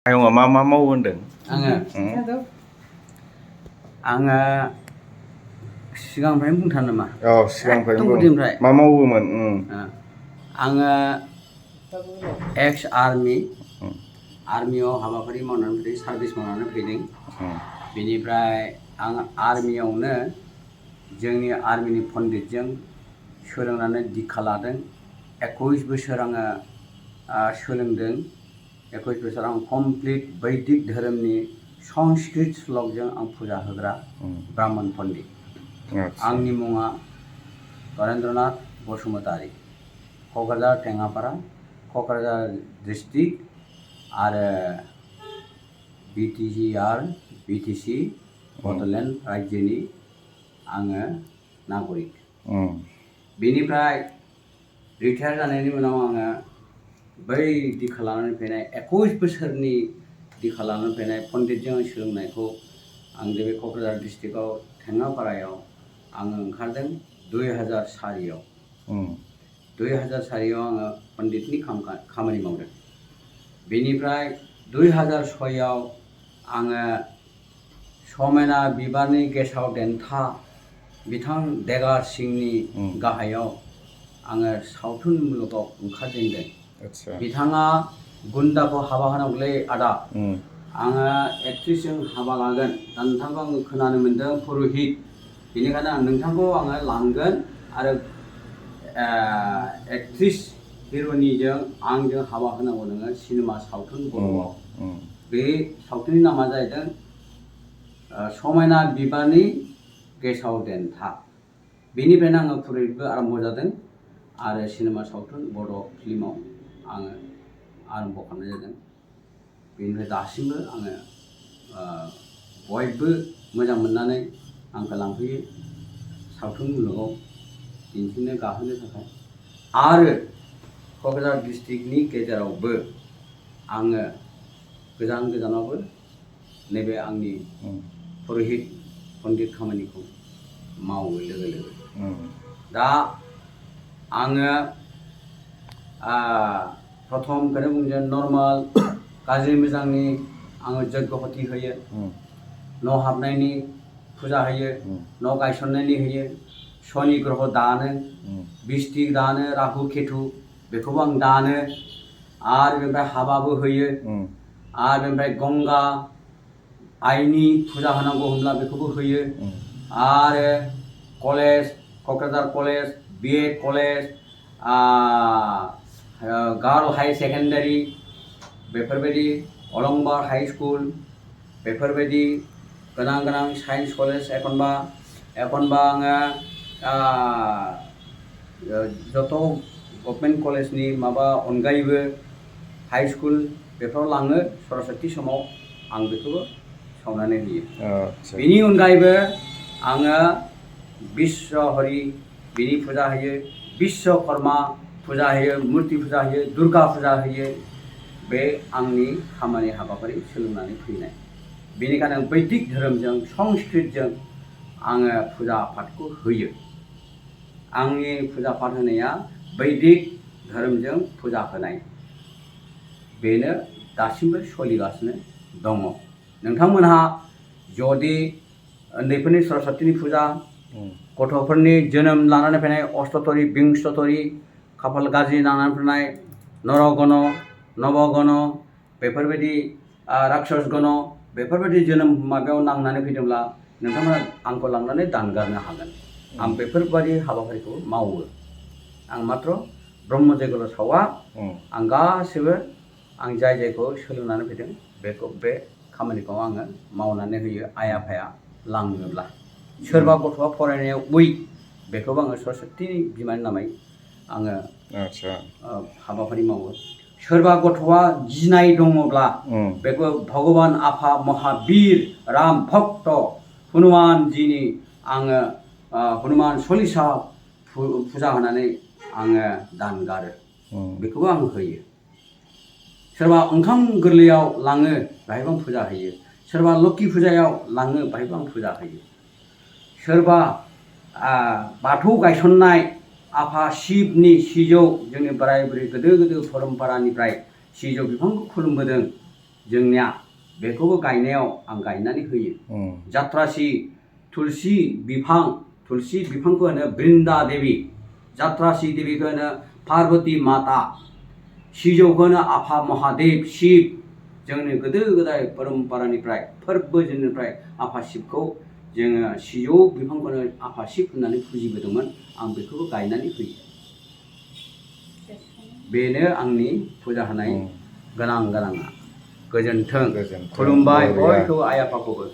आयंआ मा मावो होनदों? आङो सिगांनिफ्रायनो बुंथार नामा? औ सिगांनिफ्रायनो बुं। गुदिनिफ्राय मा मावोमोन? आङो एक्स आर्मियाव हाबाफारि मावनानै फैदों, सार्भिस मावनानै फैदों। बेनिफ्राय आं आर्मियावनो जोंनि आर्मिनि पन्डितजों सोलोंनानै दीक्षा लादों। 21 बोसोर आङो सोलोंदों। 21 बोसोर आं कमप्लिट बैदिक धोरोमनि संस्कृत श्लकजों आं फुजा होग्रा ब्राह्मण पन्डित। आंनि मुङा नरेन्द्रनाथ बसुमतारी, क'क्राझार टेङापारा, क'क्राझार डिस्ट्रिक्ट आरो बिटिसि बड'लेण्ड रायजोनि आङो नागरिक। बेनिफ्राय रिटायार जानायनि उनाव आङो बै दीक्षा लानानै फैनाय 21 बोसोरनि दीक्षा लानानै फैनाय पन्डितजों सोलोंनायखौ आं बे क'क्राझार डिस्ट्रिक्टआव टेङापारायाव आङो ओंखारदों 2004आव। 2004आव आङो पन्डितनि खामानि मावदों। बेनिफ्राय 2006आव आङो समायना बिबारनि गेसाव देन्था बिथां देगार सिंनि गाहायाव आङो सावथुन मुलुगाव ओंखारजेनदों। बिथाङा गुन्दाखौ हाबा होनांगौलै आदा, आङो एक्ट्रिसजों हाबा लागोन, दा नोंथांखौ आङो खोनानो मोन्दों पुर'हित, बेनिखायनो नोंथांखौ आङो लांगोन आरो एक्ट्रिस हिर'निजों आंजों हाबा होनांगौ नोङो सिनेमा सावथुन बर'आव। बे सावथुननि नामा जाहैदों समायना बिबारनि गेसाव देन्था। बेनिफ्रायनो आङो पुर'हितबो आरम्भ जादों आरो सिनेमा सावथुन बर' फिल्माव आङो आरम्भ खालामनाय जादों। बेनिफ्राय दासिमबो आङो बयबो मोजां मोननानै आंखौ लांफैयो सावथुन मुलुगाव दिन्थिनो गाहोनो थाखाय। आरो क'क्राझार डिस्ट्रिक्टनि गेजेरावबो आङो गोजान गोजानावबो नैबे आंनि पुर'हित पन्डित खामानिखौ मावो लोगो लोगो। दा आङो प्रथमखौनो बुंदों नर्माल गाज्रि मोजांनि आङो यज्ञ हति होयो, न' हाबनायनि फुजा होयो, न' गायसननायनि होयो, शनि ग्रह दानो, बिस्ति दानो, राहु केतु बेखौबो आं दानो, आरो बेनिफ्राय हाबाबो होयो, आरो बेनिफ्राय गंगा आइनि फुजा होनांगौ होनब्ला बेखौबो होयो, आरो college Kokrajhar college, BA college, girl high secondary बेफोरबायदि अलंबार हाई स्कुल बेफोरबायदि गोनां गोनां साइन्स कलेज एखनबा आङो जत' गभर्नमेन्ट कलेजनि माबा अनगायैबो हाई स्कुल बेफोराव लाङो सरस्वती समाव आं बेखौबो सावनानै होयो। बेनि अनगायैबो आङो बिश्वहरि बिनि फुजा होयो, बिश्वकर्मा फुजा होयो, मुर्ति फुजा होयो, दुर्गा फुजा होयो। बे आंनि खामानि हाबाफारि सोलोंनानै फैनाय। बेनिखायनो बैदिक धोरोमजों संस्कृतजों आङो फुजा पाठखौ होयो। आंनि फुजा पाठ होनाया बैदिक धोरोमजों फुजा होनाय बेनो दासिमबो सोलिगासिनो दङ। नोंथांमोनहा जुदि उन्दैफोरनि सरस्वतीनि फुजा, गथ'फोरनि जोनोम लानानै फैनाय अष्टतरी बिंशतरी खाफाल गाज्रि लानानै फैनाय नरगण नबगण बेफोरबायदि राक्षस गण बेफोरबायदि जोनोम माबायाव नांनानै फैदोंब्ला नोंथांमोना आंखौ लांनानै दानगारनो हागोन। आं बेफोरबायदि हाबाफारिखौ मावो। आं मात्र ब्रह्म जयगल' सावा, आं गासैबो आं जाय जायखौ सोलोंनानै फैदों बेखौ बे खामानिखौ आङो मावनानै होयो। आइ आफाया लाङोब्ला सोरबा गथ'आ फरायनायाव उइक बेखौबो आङो सरस्वतीनि बिमानि नामै आङो हाबाफारि मावो। सोरबा गथ'आ गिनाय दङब्ला बेखौ भगबान आफा महाबीर राम भक्त हनुमान जिनि आङो हनुमान सलिसा फुजा होनानै आङो दानगारो। बेखौबो आं होयो। सोरबा ओंखाम गोरलैयाव लाङो बाहायबो आं फुजा होयो। सोरबा लोखि फुजायाव लाङो बाहायबो आं फुजा होयो। सोरबा बाथौ गायसननाय आफा शिबनि सिजौ जोंनि बोराय बुरै गोदो परम्परानिफ्राय सिजौ बिफांखौ खुलुमबोदों। जोंनिया बेखौबो गायनायाव आं गायनानै होयो जात्रासि तुलसि बिफांखौ होनो बृन्दा देवी जात्रासि देवीखौ होनो पार्वती माता सिजौखौ होनो आफा महादेव शिव जोंनि गोदो गोदाय परम्परानिफ्राय फोरबोनिफ्राय आफा शिवखौ जोङो सिजौ बिफांखौनो आफा शिव होननानै फुजिबोदोंमोन आं बेखौबो गायनानै होयो बेनो आंनि फुजा होनाय गोनाङा गोजोन्थों खुलुमबाय बयखौबो आइ आफाखौबो